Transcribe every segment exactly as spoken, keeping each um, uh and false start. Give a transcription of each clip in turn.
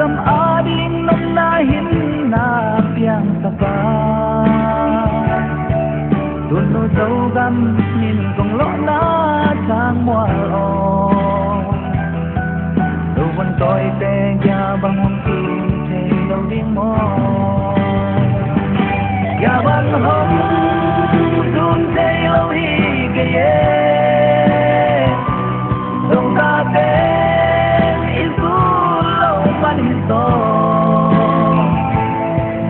Gam ading nopna hinna piangsak a, Tunnu Zogam min kong lawhna sang mual aw. Zovuan tawite gia bang hong tun thei lo ding maw? Gia bang hong tun thei lo hi kei e. Zongkate i zul lo man hi zaw.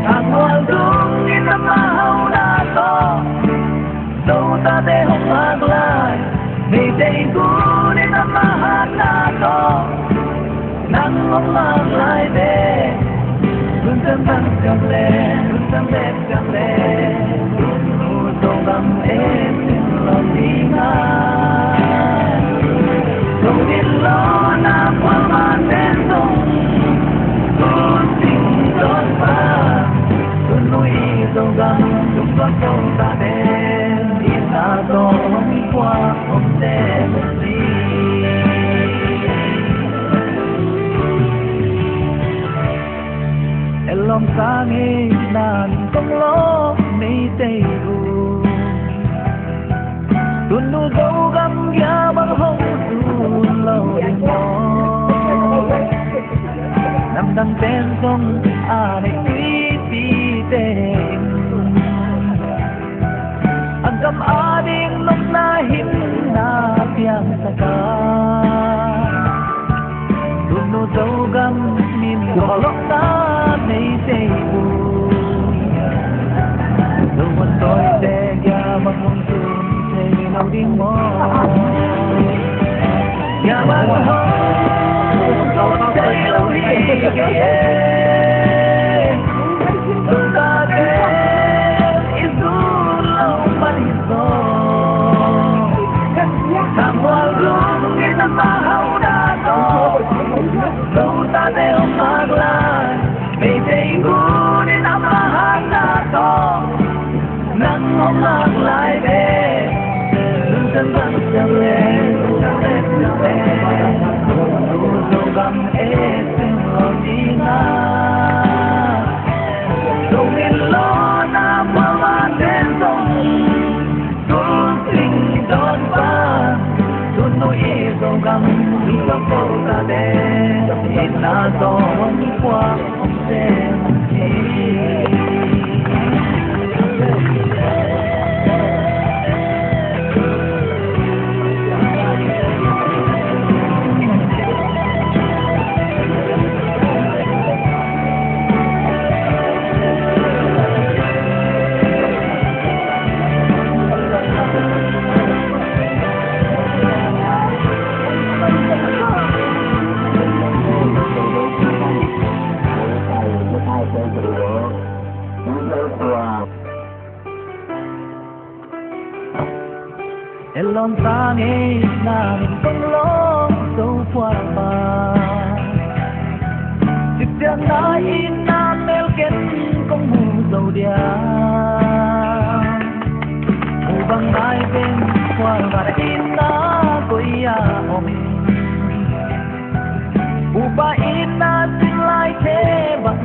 Thangmual dung in a mahau na tawh, Zotate hong ngak lai, Meitei gun in a mahat na tawh, nang hong ngak lai ve. Tunsan bang siam le, tunsan bek siam le, Tunnu Zogam e sin lo ding a. Zong in lo na kuamah ten zong, Tunnu i Zogam, Tunnu i Zogam, Tunnu Zogam, Tunnu i Zogam, Elom sang e nan kong lo Meitei u. Tunnu Zogam gia bang hong tun lo ding maw? Namdang pen zong a neih tuipite in a gam ading nopna hinna piangsak a, Tunnu Zogam min kong lawhna Meitei u. Zovuan tawite gia bang hong tun thei lo ding maw? Gia bang hong tun thei lo hi kei e. Zongkate i zul lo man hi zaw. Thangmual dung in a mahau na tawh, Zotate hong ngak lai, Meitei gun in a mahat na tawh, nang hong ngak lai ve. Tunsan bang siam le, tunsan bek siam le, Tunnu Zogam e sin lo ding a. Zong in lo na kuamah ten zong, Tunnu i Zogam, Tunnu i Zogam, Tunnu Zogam, Tunnu Zogam, Tunnu Zogam, Elom sang e na min kong lo Zo phual pa. Sik siang na in na mel ken kong mu zo dia. Mu bang nai pen phual pa na in na koi a om e. Upa in na sing lai the bang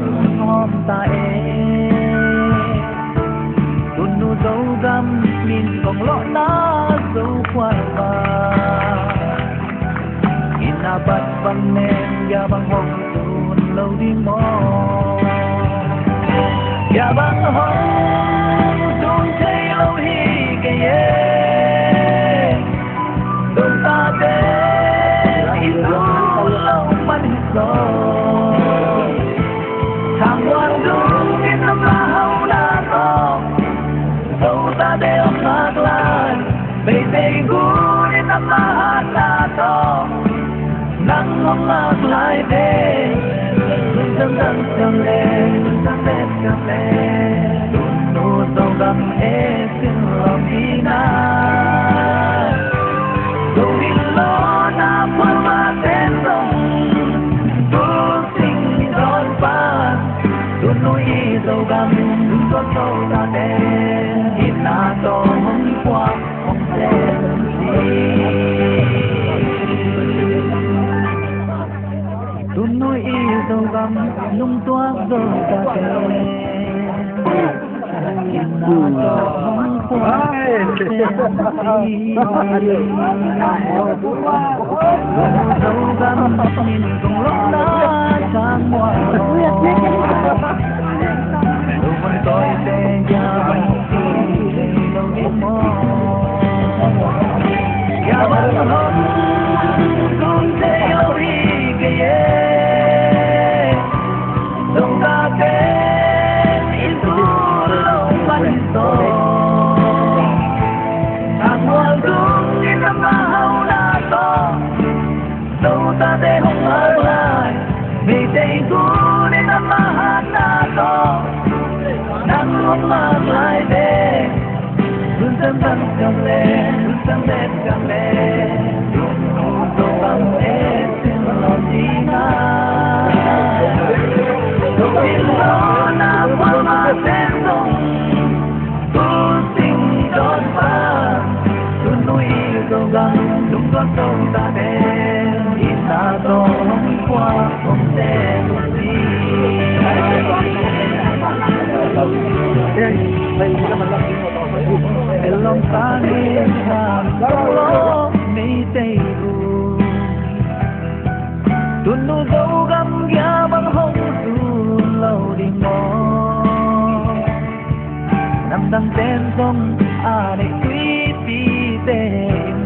om ta e. Tunnu Zogam min kong lawhna Zo phual pa. In na bat bang neng ya bang hong tun lo ding maw? Ya bang hong tun thei lo hi kei e. Zotate i zul lo man hi zaw. Thangmual dung in a mahau na tawh, Zotate hong ngak lai, Meitei gun in a mahat na tawh, nang hong ngak lai ve. Lungtang tang siam le, lungtang tang siam le, Tunnu Zogam e sin lo ding a. Zong in lo na phual pa ten zong, tu sing dawn pa, Tunnu i Zogam, Tunnu Zogam e, in na tawh hong phuak hong sem hi. Tunnu i Zogam. Tunu Zogam gia bang hong sun lo ding maw? Namdang ten zong a neih tuipi te in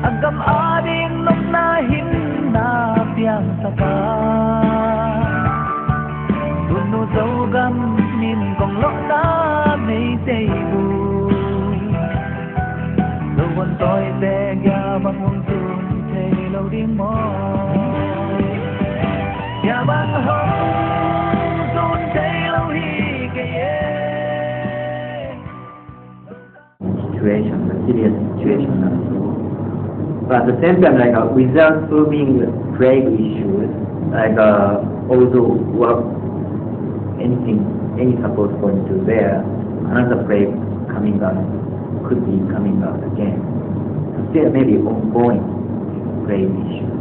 a gam ading nopna hinna piangsak a, Tunu Zogam min kong lawhna Meitei bu Zogon tawite gia bang hong sun thei lo ding maw? Gia bang hong sun thei lo hi kei e. Situation, a serious situation. But at the same time, like, uh, without solving the grave issues, like, uh, also what anything, any support going to there, another plague coming out, could be coming out again. So still maybe ongoing plague issue.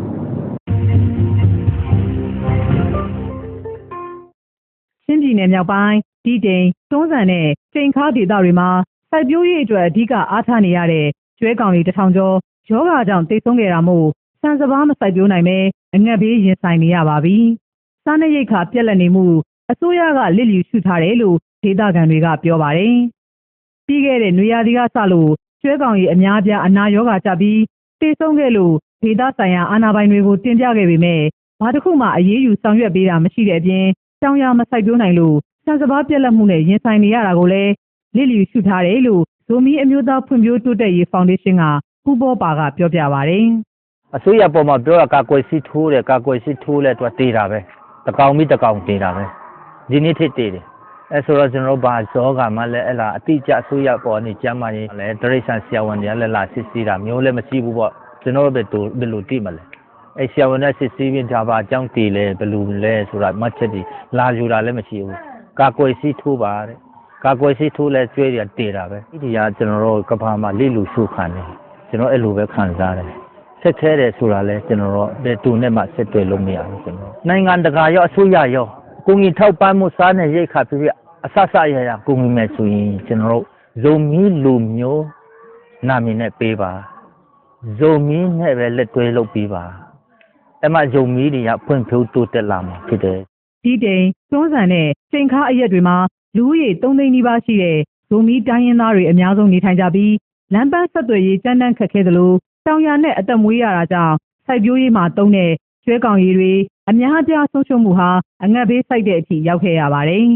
ချင်းပြည်နယ်မြောက်ပိုင်း တီးတိန်၊ တွန်းဇံနဲ့ တိန်ခါဒေသတွေမှာ စိုက်ပျိုးရေးအတွက် အဓိကအားထားနေရတဲ့ ကျွဲကောင်ရေ တစ်ထောင်ကျော် ရောဂါကြောင့် သေဆုံးခဲ့တာမို့ ဆန်စပါး မစိုက်ပျိုးနိုင်ဘဲ အငတ်ဘေး ရင်ဆိုင်နေရပါပြီ။ စားနပ်ရိက္ခာ ပြတ်လပ်နေမှု အစိုးရက လျစ်လျူရှုထားတယ်လို့ ဒေသခံတွေက ပြောပါတယ်။ ပြီးခဲ့တဲ့ နွေရာသီကစလို့ ကျွဲကောင်ရေ အများအပြား အနာရောဂါကျပြီး သေဆုံးခဲ့လို့ ဒေသဆိုင်ရာ အာဏာပိုင်တွေကို တင်ပြခဲ့ပေမဲ့ ဘာတစ်ခုမှ အရေးယူဆောင်ရွက်ပေးတာ မရှိတဲ့အပြင် တောင်ယာမစိုက်ပျိုးနိုင်လို့ ဆန်စပါးပြတ်လပ်မှုနဲ့ ရင်ဆိုင်နေရတာကိုလည်း လျစ်လျူရှုထားတယ်လို့ ဇိုမီးအမျိုးသား ဖွံ့ဖြိုးတိုးတက်ရေး ဖောင်ဒေးရှင်းက ဦးဘောပါက ပြောပြပါတယ်။ အစိုးရပေါ်မှာပြောတာ ကာကွယ်ဆေးထိုးတယ်၊ ကာကွယ်ဆေးထိုးလဲ သူကသေတာပဲ။ တစ်ကောင်ပြီးတစ်ကောင်သေတာပဲ။ ဒီနေ့ထိသေတယ်။ အဲဆိုတော့ ကျွန်တော်တို့ ဘာရောဂါမှလည်း အဲ့ဒါအတိအကျ အစိုးရပေါ်ကနေ ကျန်းမာရေးလည်း တိရစ္ဆာန်ဆရာဝန်တွေကလည်း လာစစ်ဆေးတာမျိုးလည်း မရှိဘူးပေါ့။ ကျွန်တော်တို့ ဘယ်လို ဘယ်လိုသိမှာလဲ။ အဲ ဆရာဝန်က စစ်ဆေးပြီး ဒါဘာကြောင့်သေလဲ၊ ဘယ်လိုလဲဆိုတာ မှတ်ချက်တွေ လာယူတာလည်း မရှိဘူး။ ကာကွယ်ဆေးထိုးပါတဲ့။ ကာကွယ်ဆေးထိုးလဲ ကျွဲတွေက သေတာပဲ။ ဒီက ကျွန်တော်တို့ ကမ္ဘာမှာ လျစ်လျူရှုခံနေတယ်။ ကျွန်တော် အဲ့လိုပဲ ခံစားတယ်။ ခက်ခဲတယ်ဆိုတာလဲ ကျွန်တော်တို့ ဘယ်သူနဲ့မှ ဆက်သွယ်လို့မရဘူး။ ကျွန်တော် နိုင်ငံတကာရော အစိုးရရော ကူညီထောက်ပံ့မှု စားနပ်ရိက္ခာဖြစ်ဖြစ် အစစအရာရာ ကူညီမယ်ဆိုရင် ကျွန်တော်တို့ ဇိုမီးလူမျိုး နာမည်နဲ့ပေးပါ။ ဇိုမီးနဲ့ပဲ လက်တွဲလုပ်ပေးပါ။ အဲ့မှ ဇိုမီးတွေက ဖွံ့ဖြိုးတိုးတက်လာမှာဖြစ်တယ်။ တီးတိန်၊ တွန်းဇံနဲ့ တိန်ခါအရပ်တွေမှာ လူဦးရေ သုံးသိန်းနီးပါးရှိတဲ့ ဇိုမီးတိုင်းရင်းသားတွေ အများဆုံးနေထိုင်ကြပြီး လမ်းပန်းဆက်သွယ်ရေး ကြမ်းတမ်းခက်ခဲသလို တောင်ယာနဲ့ အသက်မွေးရတာကြောင့် စိုက်ပျိုးရေးမှာသုံးတဲ့ ကျွဲကောင်ရေတွေ အများအပြား ဆုံးရှုံးမှုဟာ အငတ်ဘေးဆိုက်တဲ့အထိ ရောက်ခဲ့ရပါတယ်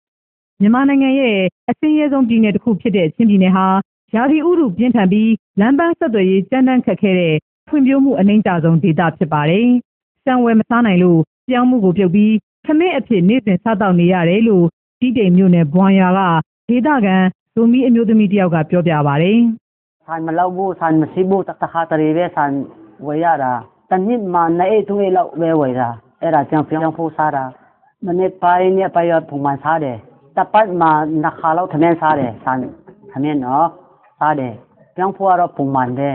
။ မြန်မာနိုင်ငံရဲ့ အဆင်းရဲဆုံးပြည်နယ်တစ်ခုဖြစ်တဲ့ ချင်းပြည်နယ်ဟာ ရာသီဥတုပြင်းထန်ပြီး လမ်းပန်းဆက်သွယ်ရေး ကြမ်းတမ်းခက်ခဲတဲ့ ဖွံ့ဖြိုးမှုအနိမ့်ကျဆုံးဒေသ ဖြစ်ပါတယ်။ ဆန်ဝယ်မစားနိုင်လို့ ပြောင်းမုန့်ကိုပြုတ်ပြီး ထမင်းအဖြစ် နေ့စဉ်စားသောက်နေရတယ်လို့ တီးတိန်မြို့နယ် ဘွမ်ရွာက ဒေသခံ ဇိုမီးအမျိုးသမီးတစ်ယောက်က ပြောပြပါတယ်။ ဆန်မလုပ်ဘူး၊ ဆန်မရှိဘူး၊ တစ်ခါတလေပဲ ဆန်ဝယ်ရတာ။ တစ်နှစ်မှာ နှစ်အိတ်သုံးအိတ်လောက်ပဲဝယ်တာ။ အဲ့ဒါကြောင့် ပြောင်းဖို့စားတာ။ မနက်ပိုင်းနဲ့ အပိုင်ရော ပုံမှန်စားတယ်။ တစ်ပတ်မှာ နှစ်ခါလောက် ထမင်းစားတယ်။ ဆန်ထမင်းနော်၊ စားတယ်။ ပြောင်းဖို့ကတော့ ပုံမှန်ပဲ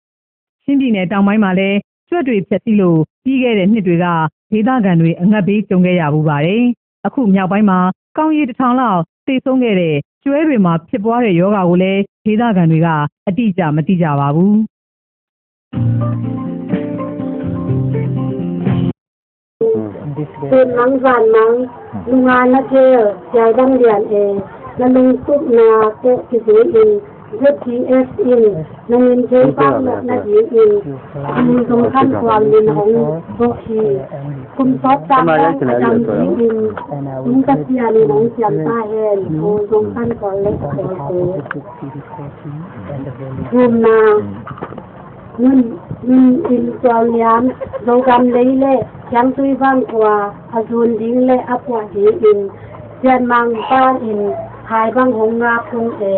။ ချင်းပြည်နယ်တောင်ပိုင်းမှာလည်း ကြွက်တွေ ဖျက်ဆီးလို့ ပြီးခဲ့တဲ့နှစ်တွေက ဒေသခံတွေ အငတ်ပေး ကြုံခဲ့ရဖူးပါတယ်။ အခု မြောက်ပိုင်းမှာ ကောင်းကြီး တစ်ထောင်လောက် သေဆုံးခဲ့တဲ့ ကျွဲတွေမှာ ဖြစ်ပွားတဲ့ ရောဂါကိုလည်း ဒေသခံတွေက အတိအကျ မသိကြပါဘူး။ Sun mang, van mang, nunga na gel, sial bang lian e, na lungtupna tawh kizui in, Z D F in na min thei bang na ding in, Pu Zong Khan Kual min hong bawh hi. Kum sawt tak bang a dam ding in, Pu Pasian in hong siam ta hen, Pu Zong Khan Kual le a pawlte. Thumna, Nun, nun in tual niam, Zogam lei le Siangtui vang khua a zun ding le a puah ding in, Pianmang pan in hai bang hong ngak kung e.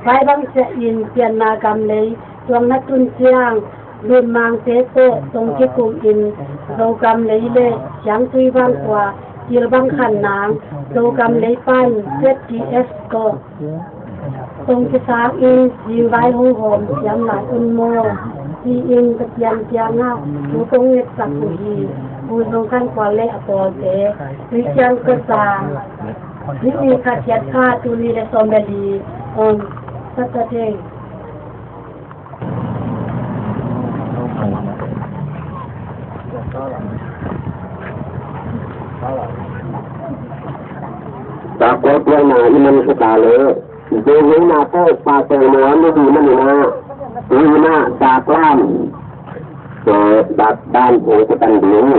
Vai bang sia in Pianma gam lei tuang na tun ciang, Lunmangte tawh tong kikum in, Zogam lei le Siangtui vang khua kil bang khan nang, Zogam lei pan Z D F tawh tong kisang in, zingvai hong hawm siam lai un maw, ci-in Pasian kiangah thu kong ngetsak uh hi. Pu Zong Khan Kual le a pawlte, tui ciang kosang, ni ni khat kiat kha, tuni le sawm le li, um, Saturday. Takua piakna i man khata le, zong ngeina tawh pa teng mua ni di manina, ngeina daklam, so, dak dan hong kutan ding.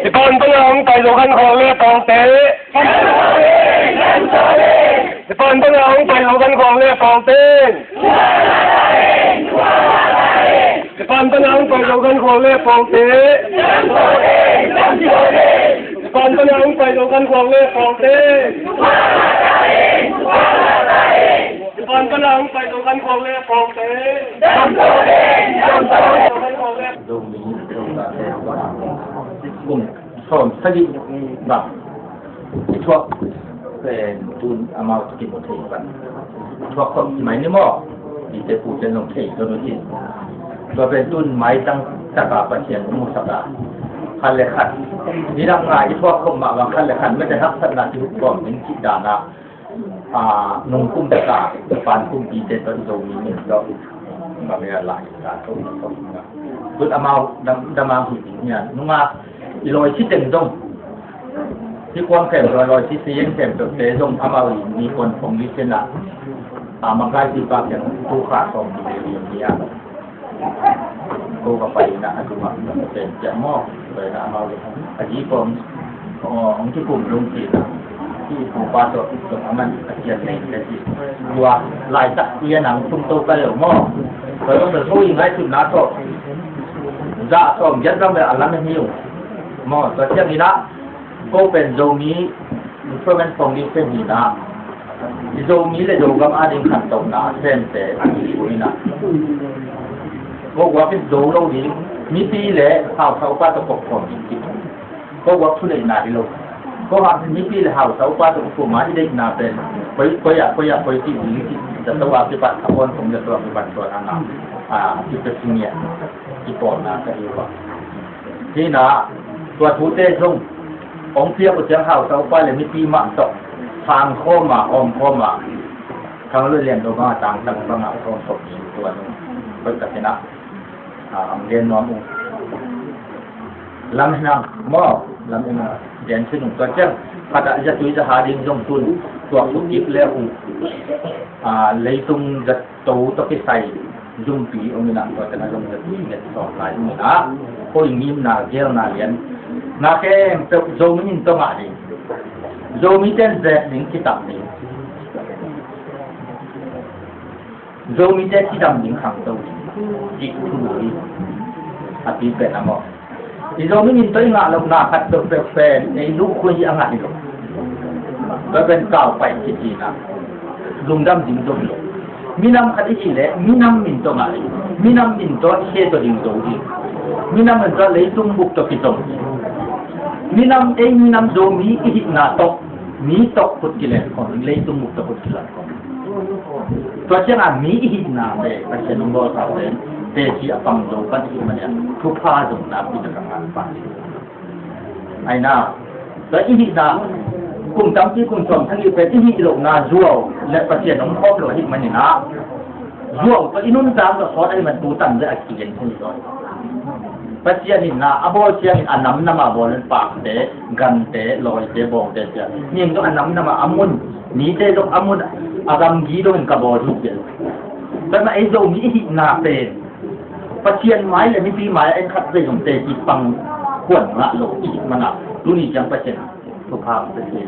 Sipan bang a hong pai zo kan khawng le pawngte. Sipan bang a hong pai zo kan khawng le pawngte. Sipan bang a hong pai zo kan khawng le pawngte. Sipan bang a hong pai zo kan khawng le pawngte. Sipan bang a hong pai zo kan khawng le pawngte. Zomi Zogate kum sawm sagih bang i thuak pen tun amau tawh kimu thei pan. Thuak khawm mai ni maw? Mite pute zong thei zong uh cin. Tua pen tun maitang taka Pasian musak a, khat le khat, nidang nga i thuak khawm mah bang khat le khat mete haksatna kihup khawm ding cih dan a, a, nungkum taka pan kumpite tawh i Zomi min tawh bang a lai ta tho na tho na. Tun amau dam, damang hi ding hian nunga i lawi si teng zong, hi kuang khempeuh, lawi si si yen khempeuhte zong amau i mi kuan khong li sena, a, mangkai si pa kiang tu kha khong li sena. Ko ka pai na a tuma pen cia maw, pai na amau le a ji pawm, aw, hong kikum lung ci na. Ki pu pa tawh tawh a man a cian nei ka ci. Tua laitak tua nang tum to ka leu maw. Pai bang bel ko i ngaihsutna tawh za sawm giat bang bel a lam hi uh maw. Tua ciang ina ko pen Zomi Improvement Foundation hi na, i Zomi le Zogam a ding khantohna a semte a hi uh hi na. Ko guak in zo lo ding, mipi le hausa upa tawh kop khawm ding ci. Ko guak thuneihna hi lo. Ko hang mipi le hausa upa tawh kop khawm a i deihna pen koi, koi ah, koi ah, koi ci ding ci. Zato a kipat a pon kong zato a kipat tuan a na, a, kipia singia kipawlna ka hi uh a. Hi na, tua thute zong hong piak uh ciang hausa upa le mipi mah tawh sang khawm a, awm khawm a, khang lui lian lo bang a tangtang bang a khawm khawm ni tua zong hoih takin a, a, ang lian nuam uh. Lam hinang maw, lam hinang lian sin uh tua ciang khat a zatui zaha ding zong tun tuak uh kik le uh, a, leitung zat to tawh kisai zumpi om inah tua tena zong zatui nget sawm lai om inah, ko i ngimna gelna lian na khempeuh Zomi min tawh ngah ding, Zomi ten zek ding kitam ding, Zomi te kidam ding khangto ding cih thu hi. A pi pen a maw? I Zomi min tawh i ngah lohna khat peuhpeuh pen ei lukhuai hi a ngah hi lo. Tua pen kau paih kici na lungdam ding zo hi lo. Minam khat i cih leh minam min tawh ngah ding, minam min tawh i khe tawh ding zo ding, minam min tawh leitung bup tawh kizom ding. Minam, ei minam Zomi i hihna tawh mi tawh khut kilen khawm ding, leitung bup tawh khut kilen khawm ding. Tua ciangin mi i hihna pen Pasian hong bawlsa pen teci a pang zo pan i hih manin thupha zong nakpi tak a ngah pan. Aina, tua i hihna kum tampi kum sawm thang i pen i hih lohna zuau le Pasian hong khawm lo ahih manin ah zuau tua i nuntak lo sawt ahih man tu tan le a kigen thei lo. Pasian in na a bawl ciangin a namnam a bawl in pakte, gante, lawite, bawngte cia. Ning zong a namnam a a mun, mite zong a mun, a gamgi dongin ka bawl hi cia. Tua mah ei Zomi i hihna pen Pasian mai le mipi mai a en khat vei zong teci pang kuan ngah lo i hih mana tuni ciang Pasian thupha pe thei.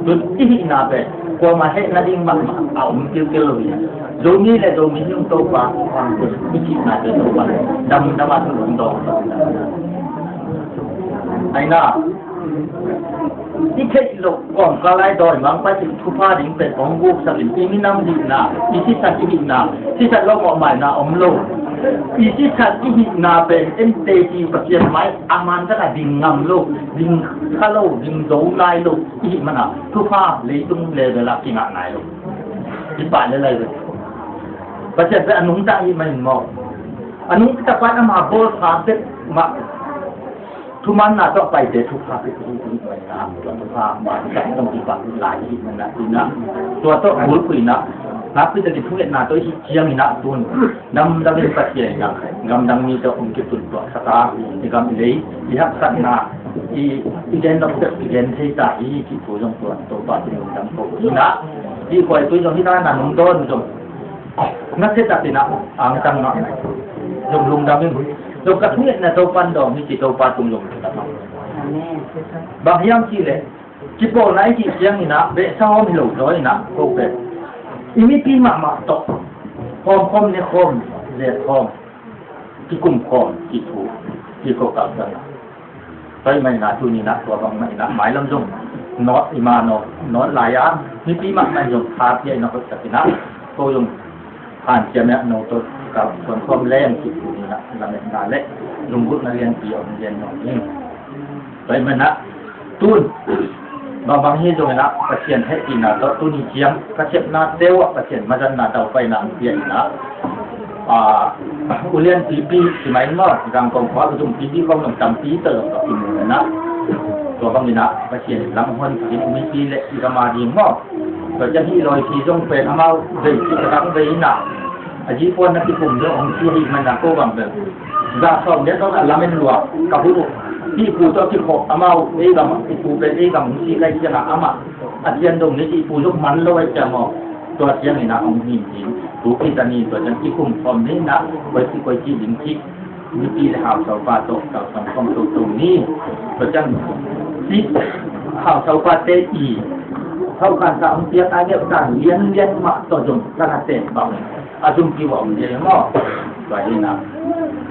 Tun i hihna pen kuamah hehna ding mahmah a om kilkil lo hi. Zomi le Zomi hing Topa i hihna pen Topa damdam a thu lungdong. Aina i theih loh kawmkal lai dawimangpa cih thupha ding pen hong guksak in i minam hihna, i sisan i hihna, sisan lo mawhmaina om lo. I sisan i hihna pen en teci Pasian mai a man taka ding ngam lo, ding kha lo, ding zo nai lo i hih mana thupha leitung level ah kingah nai lo. I pah le lai ve. Pasian pen a nungta i hih manin maw, a nungta pan ama bawl kha bek mah thumanna tawh paite thupha pia hi, hi mai na, tua thupha man tak tong i pah lai hi mana ina, tua tawh bulphuina nakpi takin thungetna tawh i hih ciang ina tun damdam in Pasian ina gamdang mi tawh hong kitun tuah saka i gam i lei i haksatna i, i gen dok tawh i gen thei ta hi, cih thu zong tua Topa tun lungdam ko ina, i khuai tui zong hi ta na nung dawn zong na se tak ina angtang mah zong lungdam in zong ka thungetna Topan dawng hi ci Topa tung zong lungdam. Amen. Bang hiam cih leh kipawlna i cih ciang ina behsa hawm hi lo zaw ina ko pen i mipi mahmah tawh hawm khawm ne khawm zet khawm kikum khawm cih thu hi ko kal sana. Pai mai na tuni na tua bang mai na mailam zong nawt i ma nawt nawt lai a mipi mahmah zong tha pia ina hoih tak ina ko zong hanciam ina no tawh ka tuan khawm leng cih thu ina lametna le lunggulhna lianpi a om lian no hi. Tua ahih manin ah tun bangbang hi zongin ah Pasian hehpihna tawh tuni ciang ka sepna teuh ah Pasian mazatna daupaina ang pia in ah, ah, ulian pipi si mai maw, zangkong khua ka zum pipi kong nong tampi tawh zong ka kimu in ah, tua bangin ah Pasian in lamhuan takin umipi le i gam a ding maw. Tua ciang hih lawi si zong pen amau vei si ka dang vei in ah a zipuan na kikum zong hong si ahih manin ah ko bang bel za sawm le tawh a lamen lua ka hu uh. Hih pu tawh kikhawh amau ei gam, i pu pen ei gam hong si kai ciangah amah a thian dong ni, hih pu zong man lo ai ciang aw. Tua ciangin ah hong him ding thu kisa ni, tua ciang kikum sawm ni in ah koici koici ding cih mipi le hausaupa tawh kalsuan sawm toto ni. Tua ciang cih hausaupate i haukansa hong piak a neuhtan lianlian mah tawh zong ka na tek bang a zumpi uh a om dia maw? Tua hi na,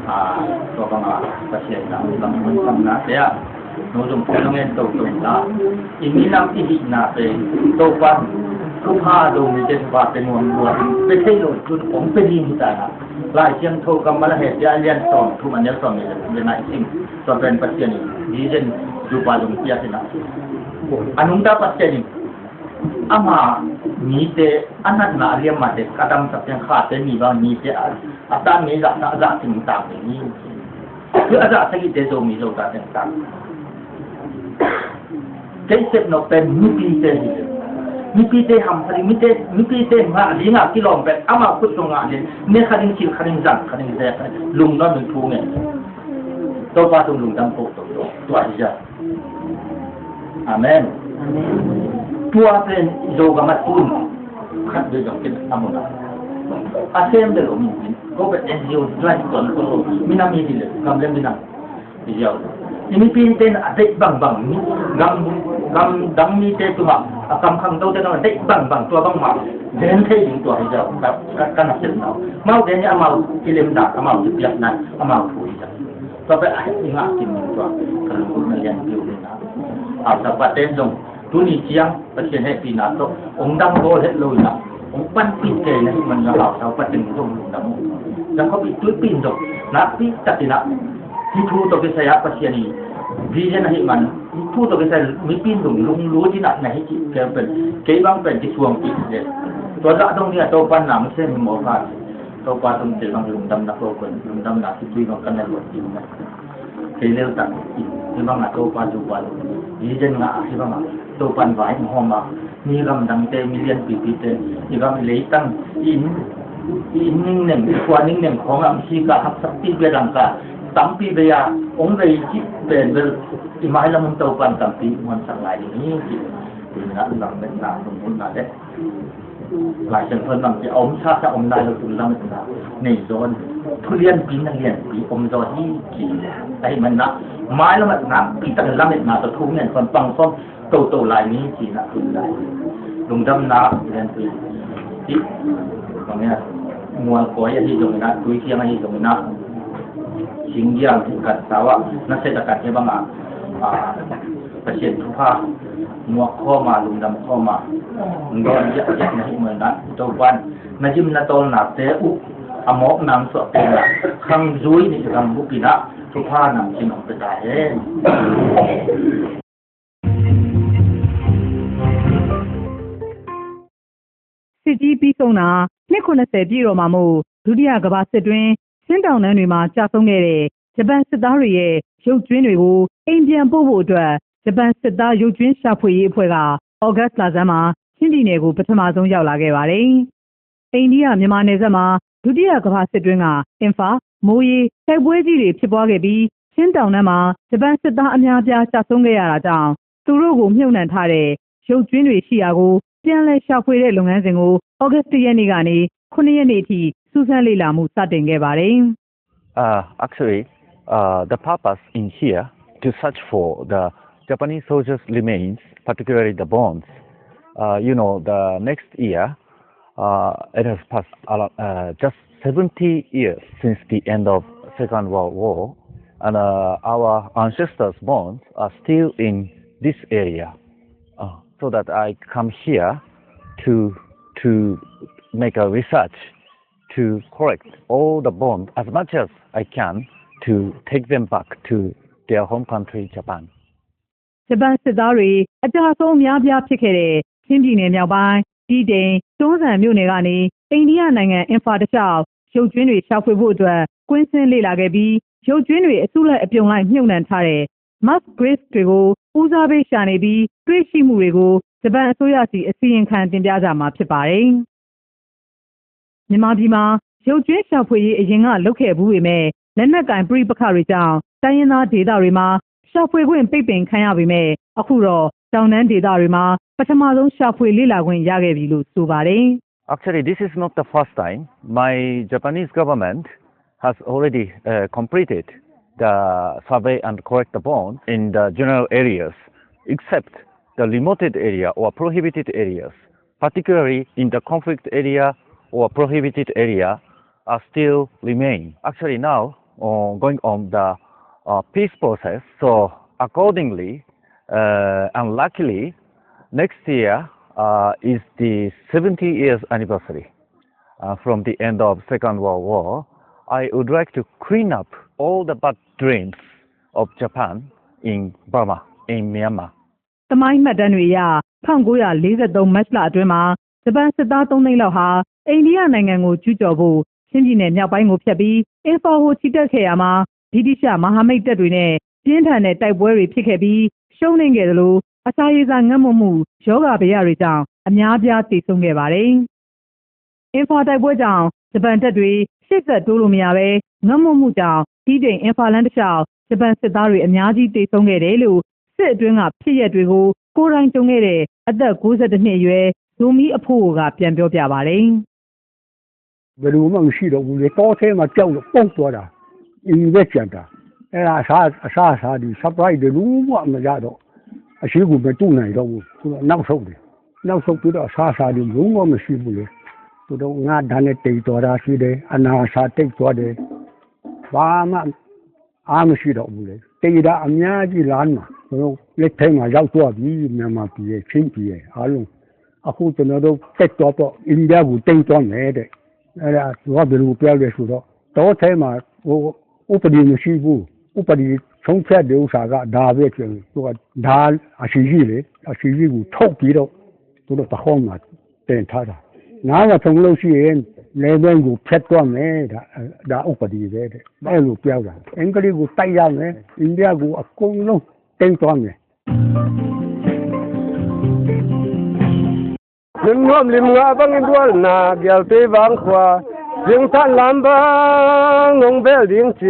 ah, tua banga Pasian na lam mun sam na te ah, no zong tua nong en to to ta. I minam i hihna pen Topa thupha, Zomite thupha pe nuam nuam pe thei lo cun kong pe ding hi ta na. Lai Siangtho kammal a hehpih a lian sawm thum a neu sawm nih le nai sim. Tua pen Pasian in vision zupa zong pia hi na. A nungta Pasian in ama mite a natna a liam mate ka damsak ciang khate mi bang mite a, a tan ngei zah, zah, zah ting tang ngei ni. Hi a zah sagihte Zomi Zota teng tang. Kei sep nop pen mipite hi. Mipite hampha ding, mite, mipite ngah ding a kilawm pen amau khut zong ngah ding. Ne kha ding, sil kha ding, zang kha ding, ze kha ding, lungdam ding thu ngen. Topa tung lungdam ko to to. Tua hi zah. Amen. Amen. Tua pen Zogam a tun khat vei zong ken a mun a sem bel om in, ko pen N G O lai tuan ko lo, minam i hi le, gam le minam i ziau. I mipin ten a deih bangbang ni, gam, gam dang mite tuma a kam khang dote tuma deih bangbang tua bangmah zen thei ding tua hi ziau. Ka, ka, ka na sem nau mau zen ni amau kilemdan, amau kipiakdan, amau thu hi ziau. Tua pen a i ngah kim tua ka lungkutna lianpi uh hi na. Hausaupa ten zong tuni ciang Pasian hehpihna tawh hong dang bawl het lo in ah hong panpih kei na hih man in ah hausaupa ten zong lungdam uh. Zangkhapi tuipi in zong nakpi takin ah hih thu tawh kisai ah Pasian i vision ahih man hih thu tawh kisai mipi in zong lunglut in ah na hih cih kei pen, kei bang pen kisuangpih le tua zah dong ding ah Topa in na hong sem hi mawk a. Topa tung kei bang lungdamna ko pen lungdamna khitui bang kan na luat ding na. Kei lel tak in hih bangah Topa zupa lo. Vision ngah ah hih bangah Topa in vai hong hawm ah, mi gamdangte, mi lianpipite, i gam i leitang, i inn, i inn ningnem, i khua ningnem khawngah hong sik ah, haksakpih bia dang ka tampi bei a, hong bei cih pen bel i mailam hong Topa'n tampi muansak lai ding hi cih. Tuina lam betna lunggulhna le Lai Siangtho in bang ci a, om sasa om nai lo tu lametna nei zaw in, thu lianpi na lianpi om zaw hi ci. Ahih manin ah mailam ah nakpi takin lametna tawh thu ngen khawm pang khawm toto lai ni ci-in ah tun lai. Lungdamna lianpi hi. Bang hiam, mualkawi ahi zongin ah, tuithiang ahi zongin ah, singgial hi kan sau ah, na set a kan hi bang ah, ah, Pasian thupha muak khawm a, lungdam khawm a, lungdam ziahziah na hih manin ah, Topa'n na gim na tawlnate uh a mawkna hong suahpih in ah, khang zui nih gambup in ah thupha nang cin hong pia ta hen.စစ်ကြီးပြီးဆုံးတာ နှစ်ခုနှစ်ဆယ်ပြည့်တော့မှာမို့ ဒုတိယကမ္ဘာစစ်တွင်း ချင်းတောင်တန်းတွေမှာ ကျဆုံးခဲ့တဲ့ ဂျပန်စစ်သားတွေရဲ့ ရုပ်ကြွင်းတွေကို အိမ်ပြန်ပို့ဖို့အတွက် ဂျပန်စစ်သားရုပ်ကြွင်းရှာဖွေရေးအဖွဲ့က ဩဂတ်စ်လဆန်းမှာ ချင်းပြည်နယ်ကို ပထမဆုံးရောက်လာခဲ့ပါတယ်။ အိန္ဒိယ-မြန်မာနယ်စပ်မှာ ဒုတိယကမ္ဘာစစ်တွင်းက အင်ဖာ၊ မိုးရေး တိုက်ပွဲကြီးတွေဖြစ်ပွားခဲ့ပြီး ချင်းတောင်တန်းမှာ ဂျပန်စစ်သားအများအပြား ကျဆုံးခဲ့ရတာကြောင့် သူတို့ကိုမြှုပ်နှံထားတဲ့ ရုပ်ကြွင်းတွေရှိရာကို ပြန်လည်ရှာဖွေတဲ့လုပ်ငန်းစဉ်ကို ဩဂတ်စ် တစ်ရက်နေ့ကနေ ခုနှစ်ရက်နေ့အထိ စူးစမ်းလေ့လာမှု စတင်ခဲ့ပါတယ်။ Uh, actually, uh, the purpose in here to search for the Japanese soldiers' remains, particularly the bones. Uh, you know, the next year, uh, it has passed a lot, uh, just seventy years since the end of Second World War, and uh, our ancestors' bones are still in this area. Uh, so that I come here to to make a research to collect all the bones as much as I can to take them back to their home country, Japan. ဂျပန်စစ်သားတွေ အကျအဆုံးအများအပြားဖြစ်ခဲ့တဲ့ ချင်းပြည်နယ်မြောက်ပိုင်း တီးတိန်၊ တွန်းဇံမြို့နယ်ကနေ အိန္ဒိယနိုင်ငံ အင်ဖာတစ်လျှောက် ရုပ်ကြွင်းတွေရှာဖွေဖို့အတွက် ကွင်းဆင်းလေ့လာခဲ့ပြီး ရုပ်ကြွင်းတွေ အစုလိုက်အပြုံလိုက် မြှုပ်နှံထားတဲ့ mass graves တွေကို ဦးစားပေးရှာနေပြီး တွေ့ရှိမှုတွေကို ဂျပန်အစိုးရဆီ အစီရင်ခံတင်ပြကြမှာ ဖြစ်ပါတယ်။ မြန်မာပြည်မှာ ရုပ်ကြွင်းရှာဖွေရေး အရင်ကလုပ်ခဲ့ဖူးပေမဲ့ လက်နက်ကိုင်ပဋိပက္ခတွေကြောင့် တိုင်းရင်းသားဒေသတွေမှာ ရှာဖွေခွင့်ပိတ်ပင်ခံရပေမဲ့ အခုတော့ တောင်တန်းဒေသတွေမှာ ပထမဆုံး ရှာဖွေလေ့လာခွင့်ရခဲ့ပြီလို့ ဆိုပါတယ်။ Actually, this is not the first time. My Japanese government has already uh, completed the survey and collect the bones in the general areas, except the remoted area or prohibited areas, particularly in the conflict area or prohibited area, are still remain. Actually, now uh, going on the uh, peace process, so accordingly, uh, and luckily, next year uh, is the seventy years anniversary uh, from the end of Second World War. I would like to clean up all the bad dreams of Japan in Burma, in Myanmar. သမိုင်းမှတ်တမ်းတွေအရ ထောင့်ကိုးရာလေးဆယ့်သုံး မတ်လအတွင်းမှာ ဂျပန်စစ်သား သုံးသိန်းလောက်ဟာ အိန္ဒိယနိုင်ငံကို ကျူးကျော်ဖို့ ချင်းပြည်နယ်မြောက်ပိုင်းကိုဖြတ်ပြီး အင်ဖာကို ချီတက်ခဲ့ရာမှာ ဗြိတိသျှမဟာမိတ်တပ်တွေနဲ့ ပြင်းထန်တဲ့တိုက်ပွဲတွေဖြစ်ခဲ့ပြီး ရှုံးနိမ့်ခဲ့သလို အစာရေစာငတ်မွတ်မှု ရောဂါဘယတွေကြောင့် အများအပြားသေဆုံးခဲ့ပါတယ်။ အင်ဖာတိုက်ပွဲကြောင့် ဂျပန်တပ်တွေ ရှေ့ဆက်တိုးလို့မရဘဲ ငတ်မွတ်မှုကြောင့် တီးတိန်-အင်ဖာလမ်းတစ်လျှောက် ဂျပန်စစ်သားတွေ အများကြီးသေဆုံးခဲ့တယ်လို့ စစ်အတွင်းက ဖြစ်ရပ်တွေကို ကိုယ်တိုင်ကြုံခဲ့တဲ့ အသက် ကိုးဆယ့်တစ်နှစ်အရွယ် ဇိုမီအဖိုးက ပြန်ပြောပြပါတယ်။ ဘယ်သူမှမရှိတော့ဘူးလေ။ တောထဲမှာ ကြောက်လို့ပုန်းသွားတာ။ အိမ်ပဲကျန်တာ။ အဲ့ဒါ အစားအစားအစာတွေ supply တွေ လုံးဝမရတော့ အရှိကိုမတူးနိုင်တော့ဘူး။ သူတို့နောက်ဆုတ်တယ်။ နောက်ဆုတ်ပြီးတော့ အစားအစာတွေ လုံးဝမရှိဘူးလေ။ သူတို့ ငါးတန်းနဲ့ သေသွားတာရှိတယ်။ အနားအဆား သေသွားတယ်။ ဘာမှ အားမရှိတော့ဘူးလေ။ သေတာအများကြီး လမ်းမှာ။ ကျွန်တော် လက်ထဲမှာ ရောက်သွားပြီ။ မြန်မာပြည်ရဲ့ ချင်းပြည်ရဲ့ အားလုံး။ အခု ကျွန်တော်တို့ တက်သွားတော့ အိန္ဒိယကို တင်သွားမယ်တဲ့။ အဲ့ဒါ သူက ဘယ်လိုပြောလဲဆိုတော့ တောထဲမှာ ဟို ဥပဒေမရှိဘူး။ ဥပဒေ ဆုံးဖြတ်တဲ့ဥစ္စာက ဒါပဲ ပြောတယ်။ သူက ဒါ အဆင်ကြီးလေ။ အဆင်ကြီးကို ထုတ်ပြီးတော့ သူတို့ ပခုံးမှာ တင်ထားတာ။ နားမထောင်လို့ရှိရင် လမ်းကြောင်းကို ဖြတ်သွားမယ်။ ဒါ ဒါ ဥပဒေပဲတဲ့။ အဲ့လိုပြောတာ။ အင်္ဂလိပ်ကို တိုက်ရမယ်။ အိန္ဒိယကို အကုန်လုံး တင်သွားမယ်။ နွံၼွမ်လိမ်ငါ ဘၣ်ငင်ဒွၣ်နၢ် ကႅၼ်ႇတႄႉ ဘၣ်ၶႂႃႉ Zingtan lam bang hong bel ding ci,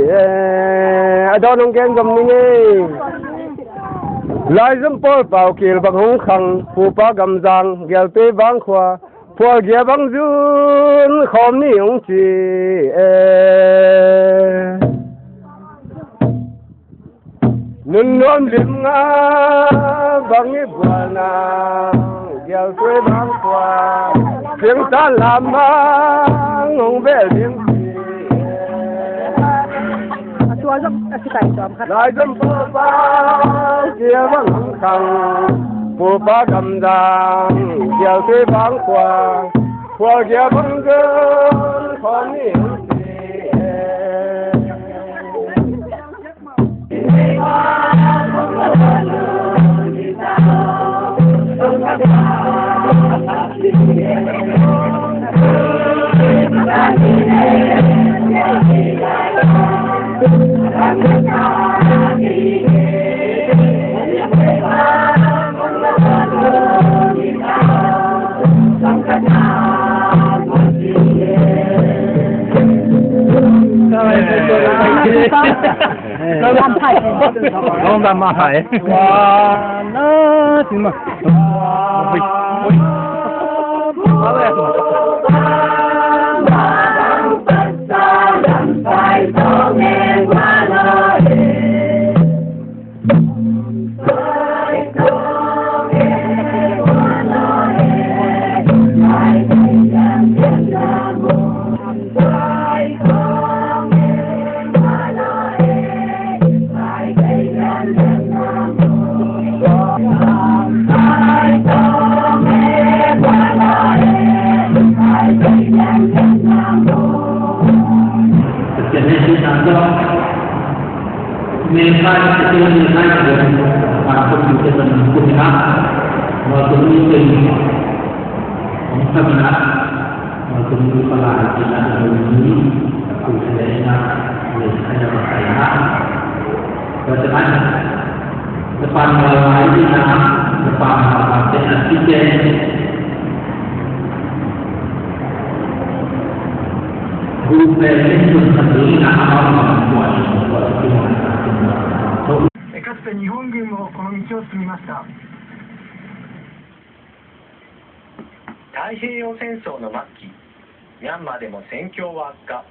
eh, a dawn hong gen gam ning ei. Laizom pawl pau kil bang hong khang, pupa gamzang, gialte bang khua, phualgia bang zun khawm ni hong ci, eh. Nunnuam lim nga bang i bual nang, gialtui bang khua, singtan lam bang hong bel ding ci. A tua zong a kitai tuam khat. Laizom pawl pau kil bang hong khang, pupa gamzang, gialtui bang khua, phualgia bang zun khawm ni hong ci. Ka tse te nihon gun mo ko no michi o sumimashita. 太平洋戦争の末期、ミャンマーでも戦況は悪化。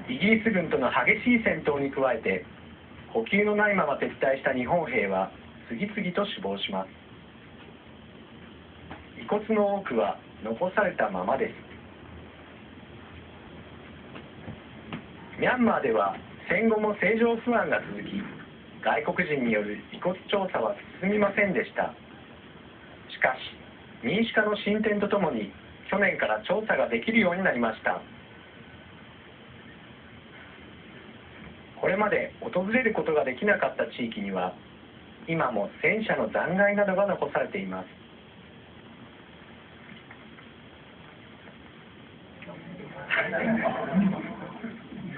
イギリス軍との激しい戦闘に加えて、補給のないまま撤退した日本兵は次々と死亡します。遺骨の多くは残されたままです。ミャンマーでは、戦後も政情不安が続き、外国人による遺骨調査は進みませんでした。しかし、民主化の進展とともに、去年から調査ができるようになりました。これまで訪れることができなかった地域には、今も戦車の残骸などが残されています。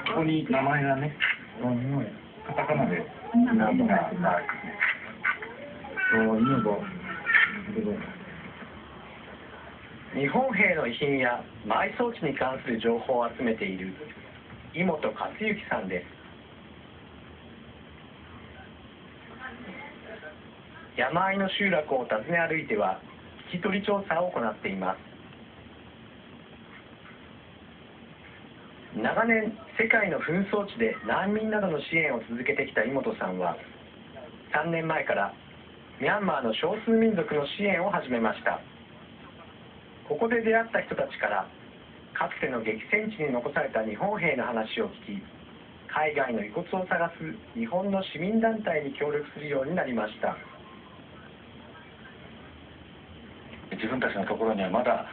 ここに名前がね、カタカナで、日本兵の遺品や埋葬地に関する情報を集めている井本克幸さんです。山あいの集落を訪ね歩いては、聞き取り調査を行っています。長年、世界の紛争地で難民などの支援を続けてきた井本さんは、さんねんまえからミャンマーの少数民族の支援を始めました。ここで出会った人たちから、かつての激戦地に残された日本兵の話を聞き、海外の遺骨を探す日本の市民団体に協力するようになりました。自分たちのところにはまだ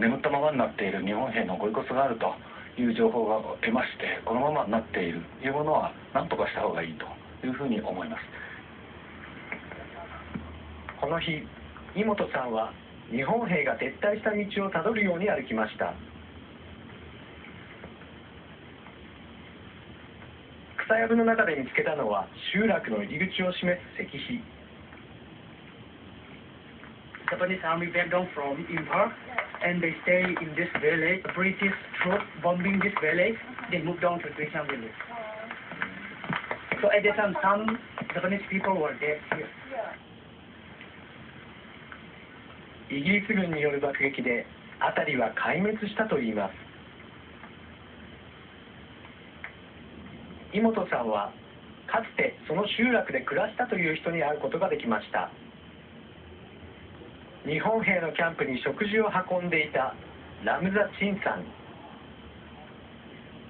眠ったままになっている日本兵のご遺骨があるという情報が得まして、このままになっているというものは何とかした方がいいというふうに思います。この日、井本さんは日本兵が撤退した道をたどるように歩きました。草やぶの中で見つけたのは、集落の入り口を示す石碑。Japanese army back down from Imphal, and they stay in this village. British troop bombing this village, they move down to Tuishan village. So at that time, some Japanese people were dead here. イギリス軍による爆撃で、辺りは壊滅したといいます。井本さんは、かつてその集落で暮らしたという人に会うことができました。日本兵のキャンプに食事を運んでいたラムザ・チンさん。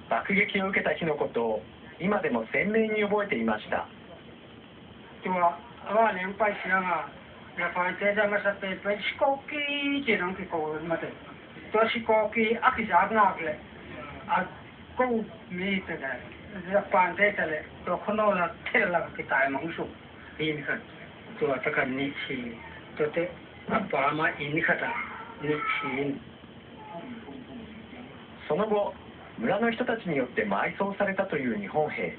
爆撃を受けた日のことを今でも鮮明に覚えていました。 Tua, a van hong pai ciangin, Japan te zong a masa pen pen sikoki ci-in hong kiko mate. Tua sikoki a kizak nak leh, a ko mi te leh, Japan te te leh, tua khua nawl a tel a kitaimang suk. Inn khat, tua tak a nih si, tua te a pa ma inn khat a nih si in. その後、村の人たちによって埋葬されたという日本兵。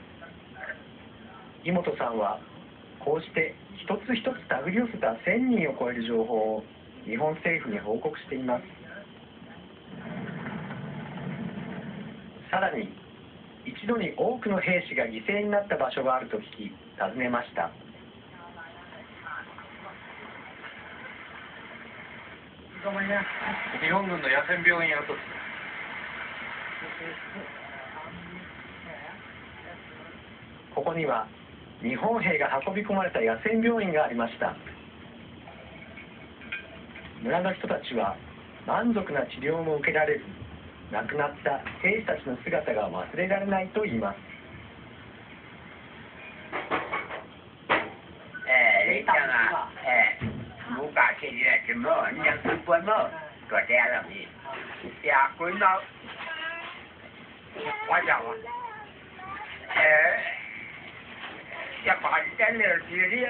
井本さんは、こうして一つ一つ手繰り寄せたせんにんを超える情報を日本政府に報告しています。さらに、一度に多くの兵士が犠牲になった場所があると聞き、訪ねました。 日本軍の野戦病院跡地。ここには、日本兵が運び込まれた野戦病院がありました。村の人たちは、満足な治療も受けられず、亡くなった兵士たちの姿が忘れられないと言います。 Eh, lei tang a, eh, mu ka ke ni la ke mo, ni yang kun pon mo. Ko te a la mi. Ya kun mo. Wa ya wa. Eh, ya pa ni te le ti ri a.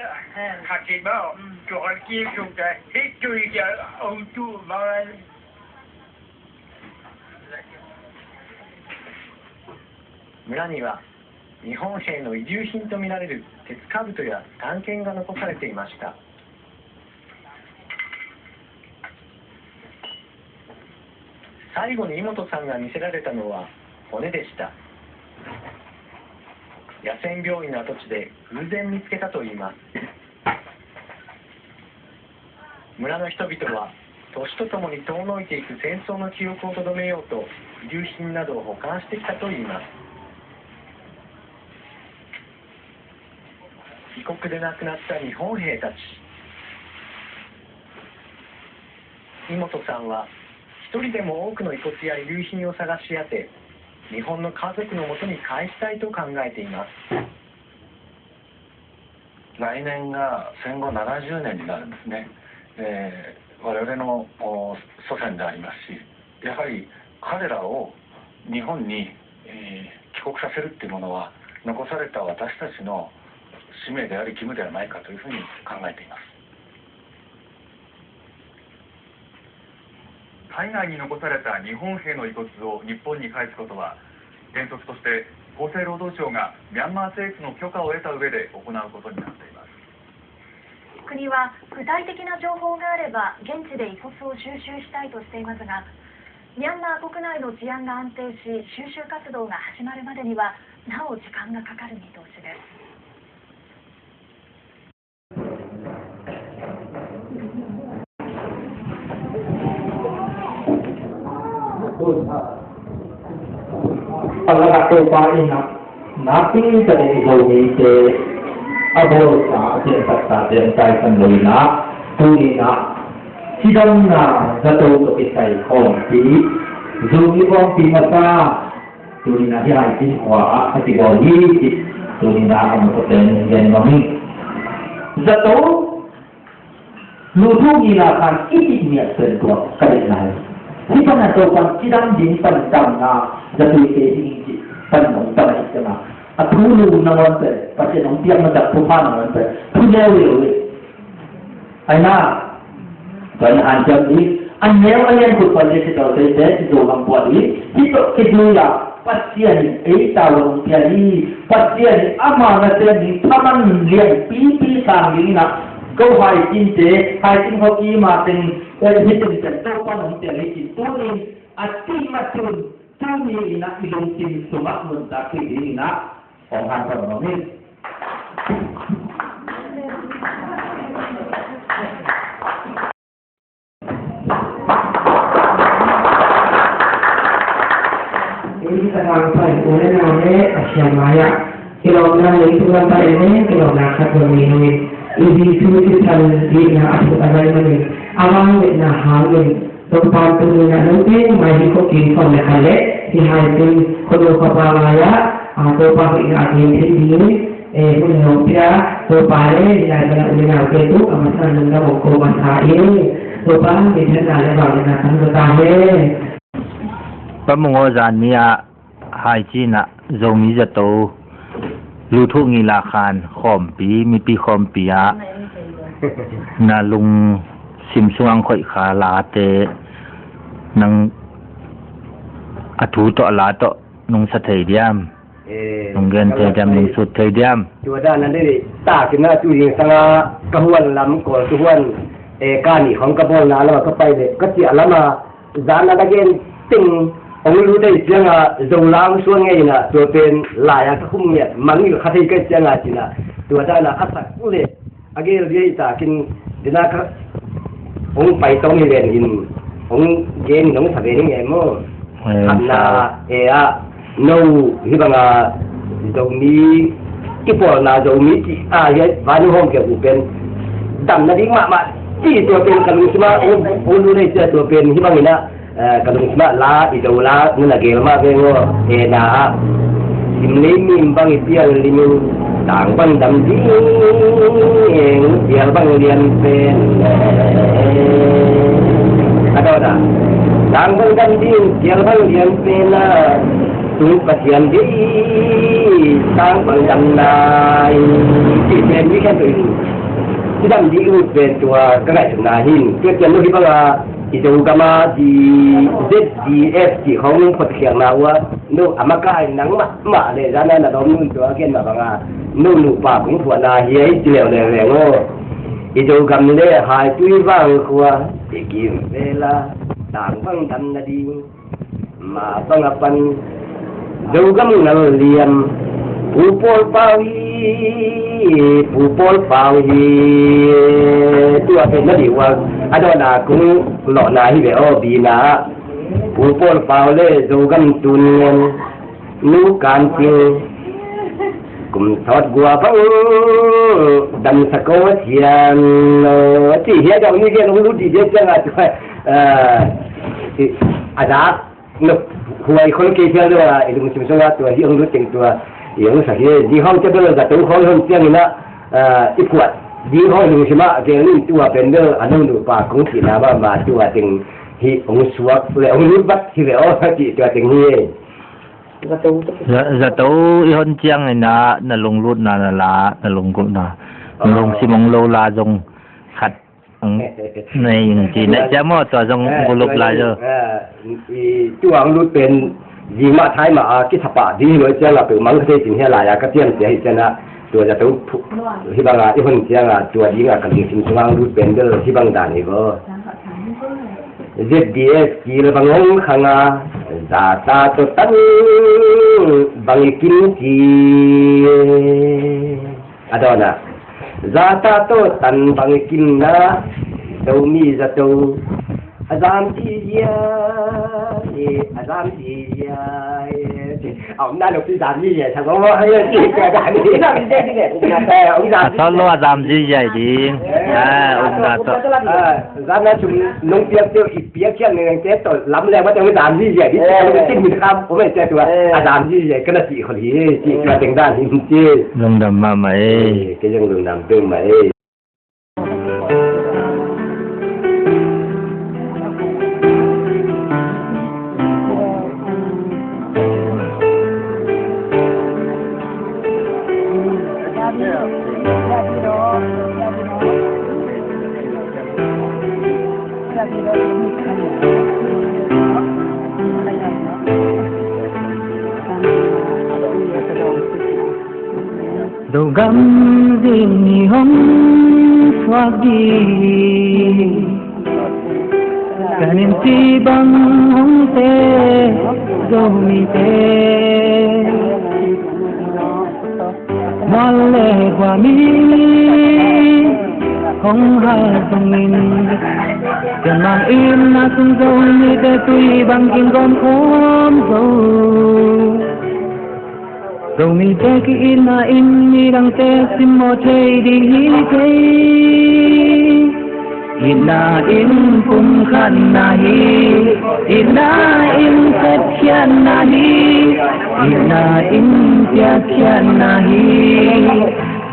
Ka ke mo. Ko ki su te. Hi tu ya o tu ma. 村には日本兵の遺留品とみられる鉄兜や短剑が残されていました。最後に井本さんが見せられたのは骨でした。野戦病院の跡地で偶然見つけたといいます。 村の人々は、年とともに遠のいていく戦争の記憶をとどめようと、遺留品などを保管してきたといいます。異国で亡くなった日本兵たち。井本さんは、一人でも多くの遺骨や遺留品を探し当て、日本の家族のもとに返したいと考えています。 来年が戦後ななじゅうねんになるんですね。えー我々のお祖先でありますし、やはり彼らを日本に、えー帰国させるっていうものは、残された私たちの使命であり義務ではないかというふうに考えています。 海外に残された日本兵の遺骨を日本に返すことは、原則として厚生労働省がミャンマー政府の許可を得た上で行うことになっています。 国は具体的な情報があれば現地で遺骨を収集したいとしていますが、ミャンマー国内の治安が安定し、収集活動が始まるまでにはなお時間がかかる見通しです。 Palakat Topa in ah, napi takin Zomite a bawlsa a piansatta piangtai san lo in ah, tuni in ah cidamna zato tawh kisai khawmpi, Zomi khawmpi masa, tuni in ah hih Haitin khua ah a kibawl hi, tuni in ah a masa pen gen nuam hi. Zato Lu thuk ni la khan i cih miak pen tua ka deih lai. Hih pan a Topa'n cidam ding pan damna, zatuite ding cih pan nong pan ahi ciangin, a thu lu nangawn pen Pasian hong piak na zat thupha nangawn pen thu leuleu hi. Ahi na, tua hi hanciam ding, a neu a lian kut pan le si tawh teite i Zogam puah ding, hih tawh kizui a Pasian in ei tavuan hong pia hi. Pasian in ama nasem ding thaman lianpipi sang ding in ah Ko Haicin te, Haicin Hockey mah teng, eh, hih teng teng Topa'n hong tel hi cin. Tuni a cih mah cun, tuni in ah i lungsim sungah nuntak theih dingin ah hong hanthot nuam hi. Inn a vang pai u le nau le a siam lai ah kilawmna nei tuk lam pai le kilawmna khat zong nei lo in, i Jesu sisan dihna a thuk a nai manin a vangliatna hangin Topa tuni in ah note mai hi khuakin sawm le khat le hi Haicin khuanu khuapa lai ah, a, Topa hoihna a gen thei dingin, e, hun hong pia. Topa e, hih lai panin u le naute tung a masa lungdam hong ko masa ing. Topa minthanna le vangliatna tang zaw ta hen. Pa Mung aw, zan ni ah Haicin ah Zomi Zato Luthuh Ngila Khan khawmpi, mipi khawmpi ah na lungsim sungah hong khoih kha late nang a thu tawh a la tawh nong sa thei diam? Eh, nong gen thei diam, nong sut thei diam? Tua dan a dei takin ah tu zingsang a ka huan lam Kawltu huan, eh, ka nih khawng ka bawlna lam ah ka pai leh ka ciah lam ah zan a na gen teng hong lut ahih ciangin Zo la hong suan ngei in ah tua pen lai ah ka khum ngiat mangngilh kha thei ka hih ciangin cin ah tua dan a a sak leh a gel ding ahih takin dena ka hong pai tawm hi ven in hong gen in hong sa ve ning e maw? Khatna e ah no hih bang a Zomi kipawlna Zomi cih a hiai van hawm kei uh pen damna ding mahmah cih tua pen ka lungsim ah hong, hong lut ahih ciang tua pen hih bangin ah Eh, ka lungsim ah la, i Zo la, nuna gel mah veng aw, e na ah. Sim lei mim bang i pial lim in, tang bang dam ding, pial bang lian pen. A dawt ah. Tang bang dam ding, pial bang lian pen ah. Tung Pasian dei, tang bang dam nai. Cih pen mi khen tua in. Ci dam ding ut pen tua, ka ngaihsutna hi in. Tua ciang lo hi bang ah. I Zogam a di Z D F cih khawng phot khialhna uh a, no a makai nang mahmah leh zan a na lawm nun tua a gen mah bang a, no nupa kong phuahna hi a i ci leuleu veng aw. I Zogam le Haitui vang khua i kim vel a, tang bang dam nading mah bang a pan Zogam ngal liam Pu Paul Pau hi, Pu Paul Pau hi. Tua pen na dih uak a dawn a kong lawhna hi ve aw, bina Pu Paul Pau le Zogam tun ngen nu kan cing kum sawt gua bang damsak aw thian aw. Cih hiah dong ni gen hong lut dih dih ciang a tua a zak. Nop huai khol kei phial deuh a, i lungsim sungah tua hih hong lut teng tua i hong sak hi. Ding hong cia bel zato khawng hong ciangin ah, ah, i phuat ding hong lungsim ah gel in tua pen bel a no nupa kong cihna mahmah tua teng hih hong suak le hong lut vat hi ve aw cih tua teng hi. Za-, zato i hon ciangin ah na lunglutna na la, na lunggulhna, na lungsim hong lo la zong khat Nei in ci na cia maw, tua zong gulup lai zo. I tua ang lut pen zing mah thai mah a kisapah ding hi lo ciang a peuhmah ka thei cin hi a lai a ka ciam cia hi cian a tua zato hi bang a i hon ciang a tua ding a ka lungsim sung ang lut pen bel hi bang dan hi vo. Z D F kil bang hong khang a zata tawh tan bang i kim ci. A dawn ah zata tawh tan bang i kimna Zomi zato a zam zizia, a zam zizia. A omna lo pi zam zizia sa ko hai ti ka da ni. A tawh lo a zam zizia ding. A omna tawh. Zan na sum nong piak teuh i piak khian neng te tawh lam leng mah teng zan hi zia dih. Ka lungsim min kham om ei cia tua a zan hi zia ka na cih khol hi. Cih tua teng dan hi ci. Lungdam mahmah ei. Kei zong lungdam peuhmah ei. Zogam ding ni hong Wak ding kan in ci bang hong te Zomite, mual le kua mi hong hal zongin, ken mang in na sung Zomite tui bang kin gawm khawm zo. Zomite ki-itna in midangte simmawh thei ding hi thei. Itna in pumkhatna hi, itna in setkhiatna hi, itna in piakkhiatna hi.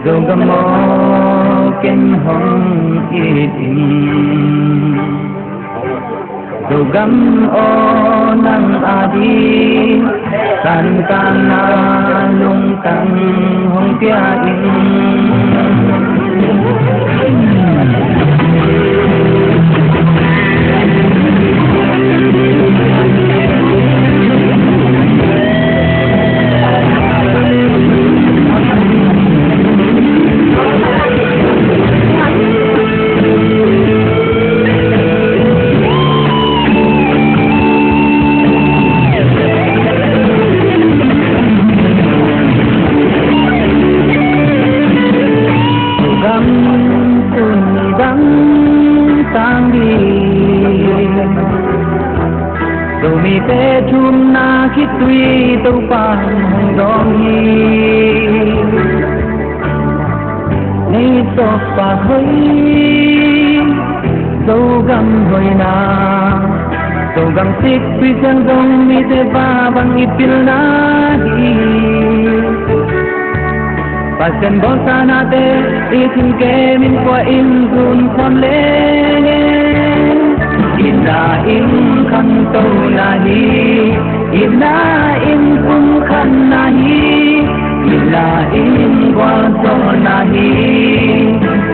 Zogam aw, ken hong it in. Zogam aw, nang ading ka nuntakna lungtang hong pia in. Zogam tuni bang tang ding, Zomite thumna khitui Topa hong dawng hi. Nei Topa hoih, Zogam hoihna, Zogam sikpi siang Zomite va bang i pilna hi. Pasian bawlsa nate i thum kem in kua in zun khawm leng e. Itna in khangtona hi, itna in pumkhatna hi, itna in gualzawhna hi.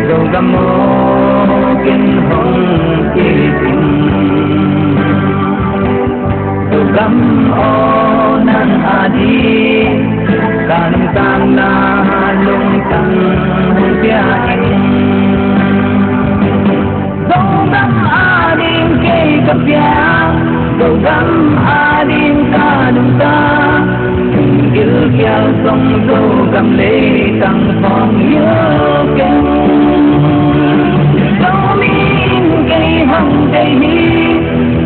Zogam aw, ken hong it in. Zogam aw, nang ading ka nuntakna lungtang hong pia in. Zogam ading kei ka piang, Zogam ading ka nungta. Gilkial zong Zogam leitang khawng hilh keng. Zomi in kei hong deih hi,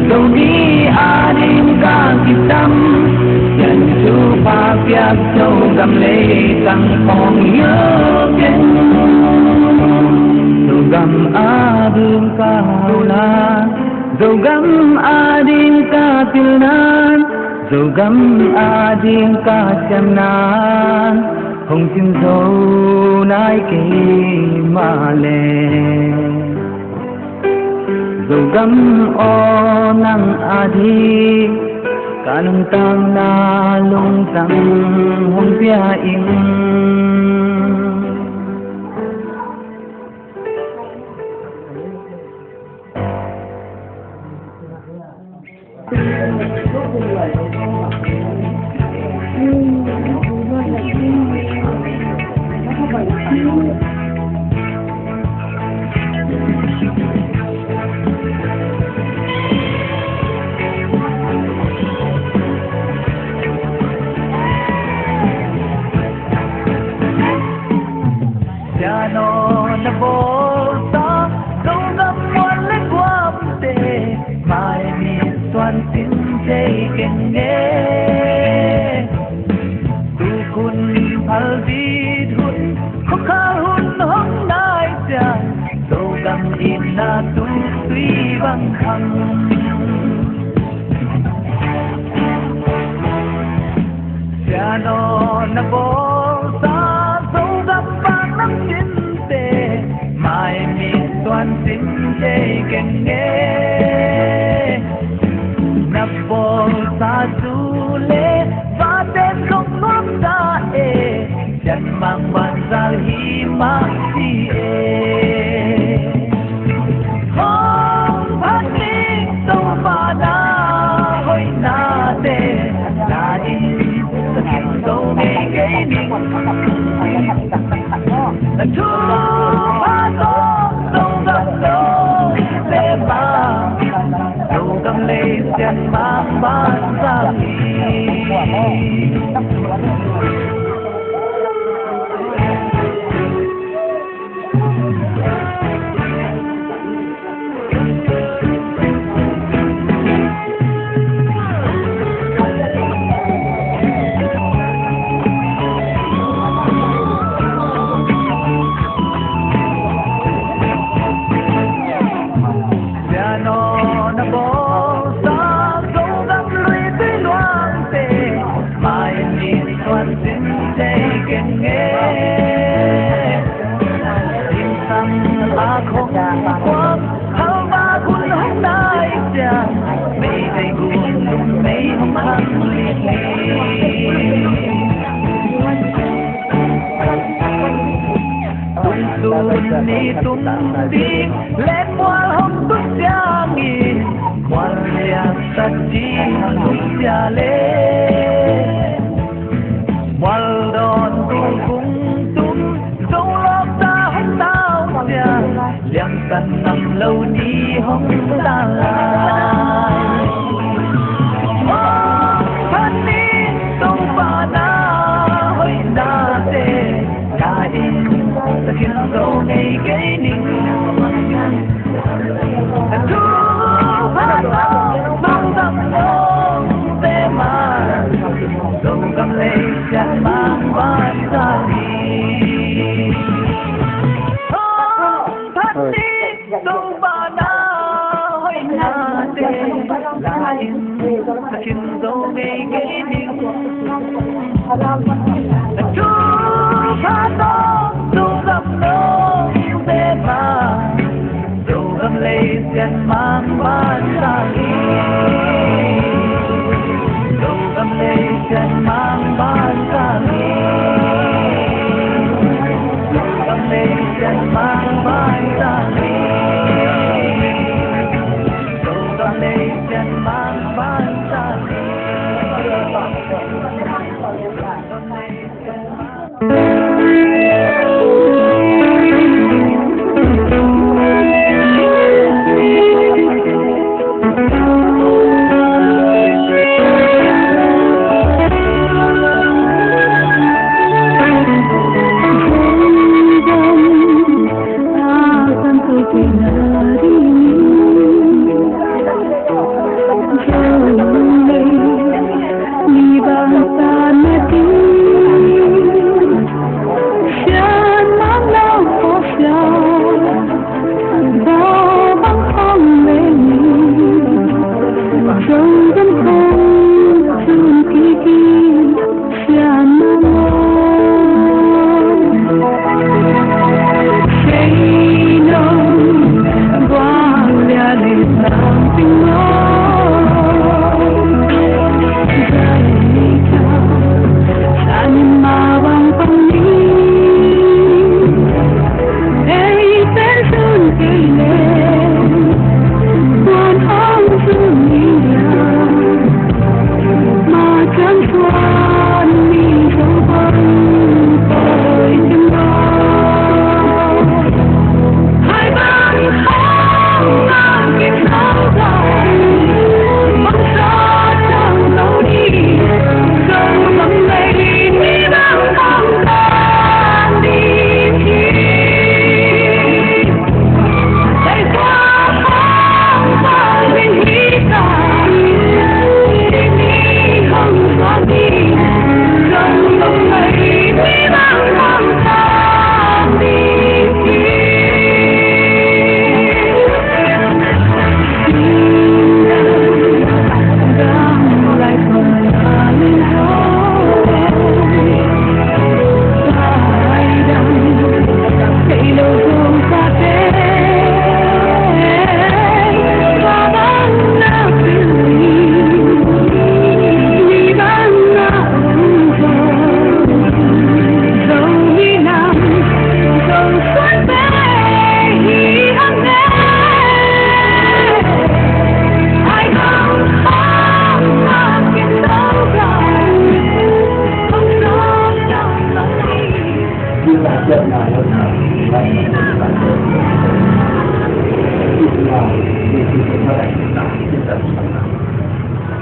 Zomi ading ka kisam. Ken thupha piak Zogam leitang khawng hilh keng. Zogam ading ka hauhna, Zogam ading ka pilna, Zogam ading ka siamna hong cim zo nai kei mah leh. Zogam aw, nang ading ka nuntakna lungtang hong pia in. Sian aw, na bawlsa Zogam mual le guamte, mai mit suan cin thei keng e. Tukum phal bit hun, khuakhal hun hong nai ciang, Zogam itna tung tui bang khang. Sian aw, na bawlsa Zogam bang nam cinte, mai mit suan cin thei keng e. Na bawlsa zu le vate zong nuam ta e, sian mang vanzal hi mah hi e. Hong phat ning Topa na hoihnate, na in sa kim zo ngei kei ning. Na thupha zong Ban sa hi. Piano na bawlsa Zogam lui tui luangte, mai ni suan sin thei keng e. Insang a khong kuang, halva gun hong nai ciang, meitei gun lum mei hong khang lik lik. Tung sun ni tung ding leh mual hong tun ciangin, mual lian tak ding lungsia leh, mual dawn tung kung tung, Zo lawkta hong tau ciang, liangtan nam lo ni hong ta lai. Hong phat ni Topa na hoihnate, ka inn takin zo ngei kei ning. Ka thupha tawh mangthang nong te mah, Zogam lei sian mang ban sa hi. Hong phat ni Topa na hoihnate, la-in takin zo ngei kei ning. Thupha tawh Zogam nong te mah, Zogam lei sian mang ban sa hi. Zogam lei sian mang ban sa hi. Zogam lei sian mang ban sa hi. Zogam lei sian mang ban sa hi.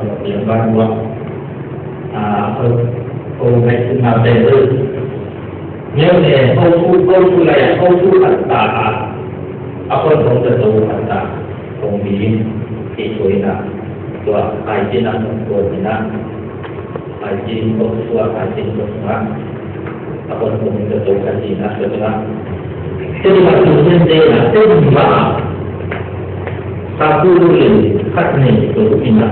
Tua piang ban ua. A, ko, ko ngai sin na pe lu. Neu ne, ko su, ko su lai a, ko su khat ta a. A kon kong ta to khat ta. Kong bi in, ki ko in a. Tua, ai tin a, kong ko in a. Ai tin ko su a, ai tin ko su a. A kon kong ta to khat in a, ko su a. Te ma tu nen te na, te ma. Sa ku lu le, khat ne, to in a.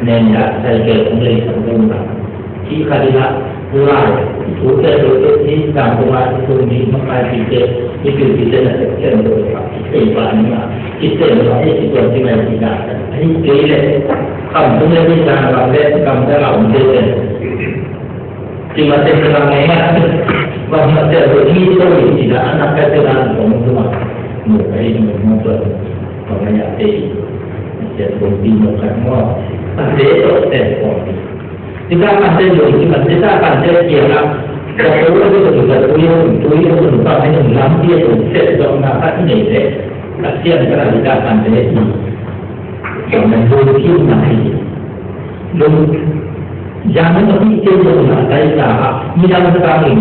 Nen ya, sai ke kong le, sa ku na. Khi kha ding a, lai, thu te to te ni, tang ko ma, thu ni, ma kai ti te, ni tu ti te na te, te to pa, ki te pa ni ma, ki te ma, e ki to ti ma ti na, ni te le, kam tu ne ni tang kam le, kam ta la um te te. Ti ma te ka ma ma, ma te to ni to ni ti na, ana ka te na ko ma tu ma, mo kai mo mo to, ko ma ya te, te ko ti mo ka mo. Pante tawh teh kawm. Dita pante zong, dita pante kiangah, ka ko a dita, ka ko a dita, ko a dita, lampi a dita, sep dawhna khat i nei leh, Pasian ka dita pante i, ka man dita hi. Lung, yang na pi te zong na tai ta, midang sa in,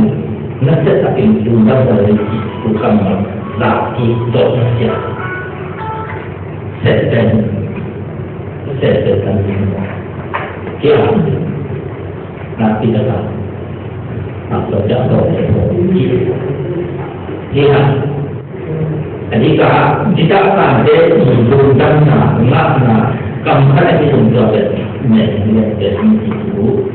na sep takin, lungdam ta leh, tu kam ma, la ki dawhna sia. Sep ten, sep ten, kia, na pi ta ta, na pi ta ta, kia, kia, a dih ka, dih ka, ka te, i lungdamna, ngahna, kam khat a kilungdam, ne, ne, ne, ne, ne, ne, ne, ne, ne, ne, ne, ne,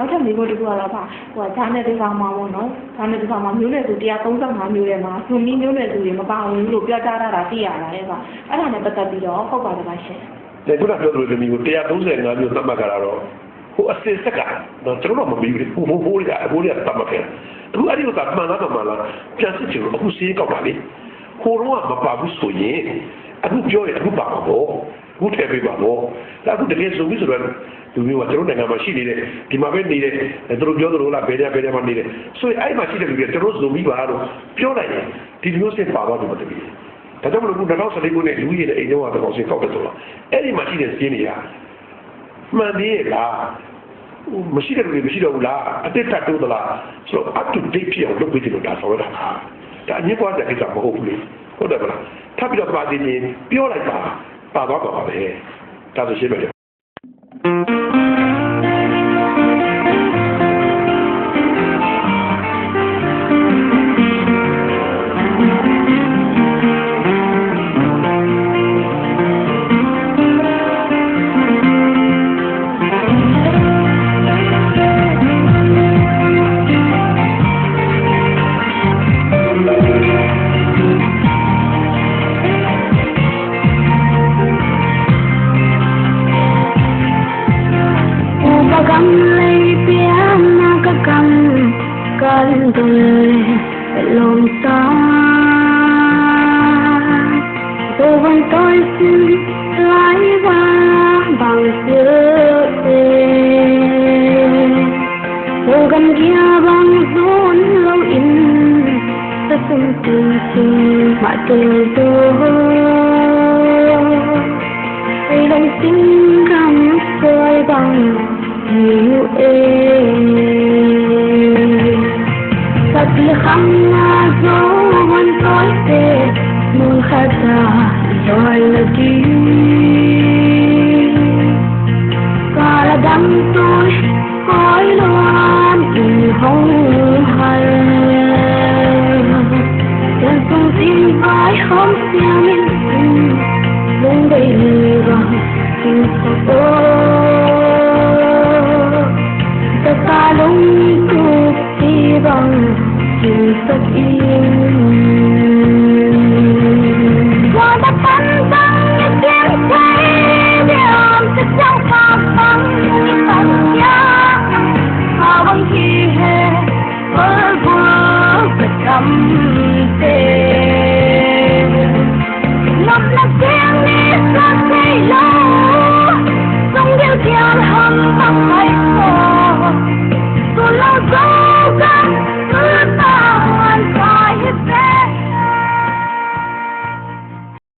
နောက်ထပ်မေးခွန်းတစ်ခုကတော့ဗျ၊ ဟိုက ဂျာနယ်တစ်စောင်မှာပေါ့နော်၊ ဂျာနယ်တစ်စောင်မှာ မျိုးနွယ်စု တစ်ရာသုံးဆယ့်ငါးမျိုးထဲမှာ ဇိုမီးမျိုးနွယ်စုတွေ မပါဝင်ဘူးလို့ ပြောကြားထားတာ သိရပါတယ်ဗျ။ အဲ့ဒါနဲ့ပတ်သက်ပြီးတော့ ဟုတ်ပါသလားရှင်။ ခုနပြောသလို တစ်မျိုး တစ်ရာသုံးဆယ့်ငါးမျိုး သတ်မှတ်ထားတာတော့ ဟိုအစဉ်အဆက်က နော်၊ ကျွန်တော်တို့က မပြီးဘူးလေ။ ဟို၊ ဟို၊ ဟိုတွေက၊ ဟိုတွေက သတ်မှတ်ခဲ့တာ။ အခုအဲ့ဒီဥစ္စာ မှန်လားမမှန်လား ပြန်စစ်ချင်လို့ အခုစာရင်းကောက်တာလေ။ ဟိုတုန်းက မပါဘူးဆိုရင် အခုပြောရင် အခုပါမှာပေါ့။ အခုထည့်ပေးမှာပေါ့။ ဒါအခုတကယ် ဇိုမီးဆိုတဲ့လူမျိုးက ကျွန်တော်တို့နိုင်ငံမှာရှိနေတယ်၊ ဒီမှာပဲနေတယ်၊ သူတို့ပြောသလိုလား၊ ဘယ်နေရာ၊ ဘယ်နေရာမှာနေတယ်ဆိုရင် အဲ့မှာရှိတဲ့လူတွေက ကျွန်တော်တို့ ဇိုမီးပါလို့ ပြောလိုက်ရင် ဒီလူမျိုးစာရင်းပါသွားလို့ မတမီး။ ဒါကြောင့်မလို့ အခု နှစ်ထောင်ဆယ့်လေးခုနှစ် လူဦးရေနဲ့ အိမ်ထောင်စု သန်းခေါင်စာရင်း ကောက်တယ်ဆိုတော့ အဲ့ဒီမှာရှိတဲ့ စာရင်းတွေက မှန်သေးရဲ့လား၊ မရှိတဲ့လူတွေ မရှိတော့ဘူးလား၊ အသစ်ထပ်တိုးသလားဆိုတော့ up to date ဖြစ်အောင် လုပ်ပေးတယ်လို့ ဒါဆောင်ရွက်တာပါ။ ဒါအငြင်းပွားစရာကိစ္စ မဟုတ်ဘူးလေ။ ဟုတ်တယ်မလား။ ထပ်ပြီးတော့ ပါသေးရင် ပြောလိုက်ပါ၊ ပါသွားမှာပါပဲ။ ဒါဆိုရှင်းမယ်လေ။ Upa gam lei piana ka gam kan dun lom sa. Zo van toi sin lai va bang sil te. Zo gam gia bang zon lo in sa sum tum sum ma tel zo. Ei lung sing gam soi bang hi uh e. Sakli kham na zo van toi te, mun khat a zoi na di. Kala dam toi, koi luam in hong hal. Yan sung sin pai hong siang in, lung dei li bang sin sa o. Sa ka lung tu Ti bang, ti sa ti. Tua da pan bang, ni pian sai diam, sa chang pa bang, ni pan ya. Pa bang ki he, bul bul sa kam te. Nop na siang ni sa thei lo, sung diu dial ham bang mai.